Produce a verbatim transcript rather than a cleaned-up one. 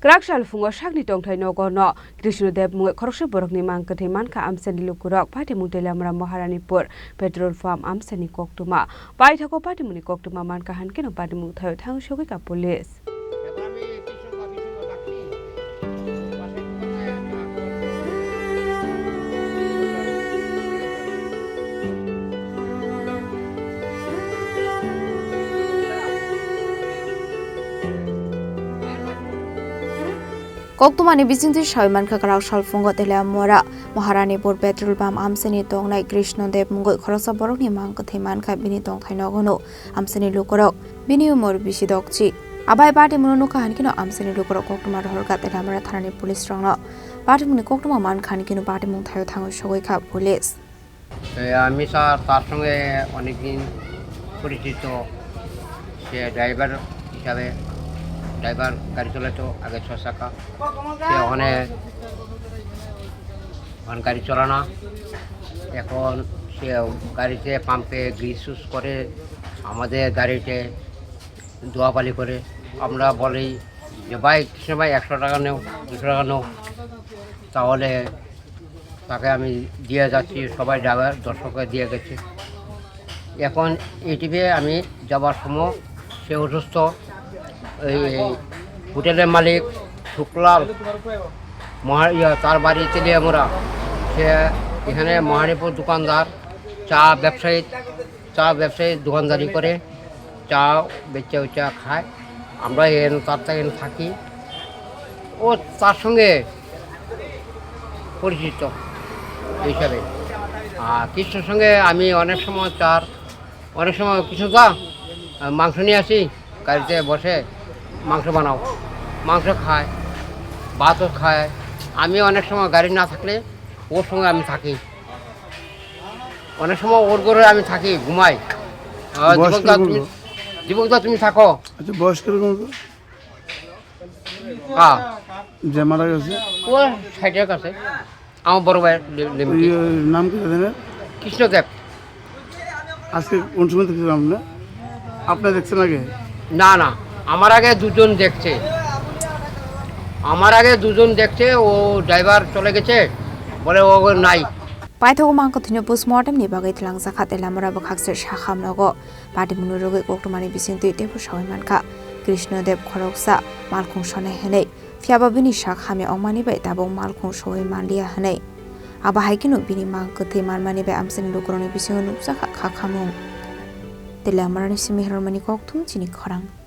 Kwrak sal phungo sakni tongthai nogo no Krishna Dev mungwi khoroksa borokni mang kwthwi mankha amchaini lukurok. Patimung Teliamura Maharanipur petrol pump amchaini koktwma. Paithago patimungni koktwma mankha hankhe no patimung thaio thang sogwi ka police. Koktwmani bisingtwi sawi mankha, kwrak sal phungo Teliamura Maharanipur petrol pump amchaini tongnai Krishna Dev mungwi khoroksa borokni mang kwthwi mankha, bini tongthai nogono amchaini lukurok, bini umor bisi dokchi. Abai patimungno nukha hankhe no amchaini lukurok koktwma rohorkha Teliamura thanani police rokno. Patimungni koktwma mankha hankhe no patimung thaio thangwi sogwi kha police. এ, আমি স্যার তার সঙ্গে অনেকদিন পরিচিত। সে ড্রাইভার হিসাবে, ড্রাইভার গাড়ি চালাতো আগে ছ চাকা। সে ওখানে, ওখানে গাড়ি চালানা। এখন সে গাড়িতে পাম্পে গ্রিস উস করে, আমাদের গাড়িতে ধোয়াপালি করে। আমরা বলি যে, "ভাই, কৃষ্ণ ভাই, একশো টাকা নেও, দুশো টাকা নেও।" তাহলে তাকে আমি দিয়ে যাচ্ছি, সবাই ড্রাইভার দর্শককে দিয়ে গেছে। এখন এটিভি আমি যাবার সময় সে অসুস্থ, এই হোটেলের মালিক শুক্লাল মহা-, ইয়া, তার বাড়ি তেলিয়ামুড়া। সে এখানে মহারিপুর দোকানদার, চা ব্যবসায়ী, চা ব্যবসায়ী দোকানদারি করে, চা বেচে, চা খায়। আমরা এখানে তার থেকে থাকি। ও তার সঙ্গে পরিচিত হিসাবে। আর কৃষ্ণর সঙ্গে আমি অনেক সময় তার, অনেক সময়, "কৃষ্ণ দা, আহ, মাংস নিয়ে আসি, গাড়িতে বসে মাংস বানাও।" মাংস খায়, ভাতও খায়। আমি অনেক সময় গাড়ি না থাকলে ওর সঙ্গে আমি থাকি। অনেক সময় ওর ঘরে আমি থাকি, ঘুমাই। আহ, বয়স "দীপক দা, কিরকম তুমি, হলো? দীপক দা, তুমি থাকো।" আচ্ছা, বয়স কিরকম হলো? হ্যাঁ। যে মারা গেছে? ও ষাটের কাছে। আমার বড় ভাই লি-, লিমকি। ওই, ওই নাম কি জানেন? কৃষ্ণদেব। আজকে কোন সময় দেখছিলাম না? আপনি দেখছেন আগে? না, না, আমার আগে দুজন দেখছে। আমার আগে দুজন দেখছে, ও ড্রাইভার চলে গেছে, বলে ও নাই। Paithago mang kwthwino postmortem ni bagwi twlangjakha Teliamura bwkhakse sakham nogo. Patimungno rwgwi koktwmani bisingtwi teibo sawi mankha, Krishna Dev khoroksa malkhung sonai hwnwi, phiyaba bini sak hamya wngmani bai tabuk malkhung soi manliya hwnwi. Abo hai kheno bini mang kwthwi manmani bai amchaini lukurokni bisingo nukjakha kha khamung. Teliamurani simi Hermani Kokthum chini khorang.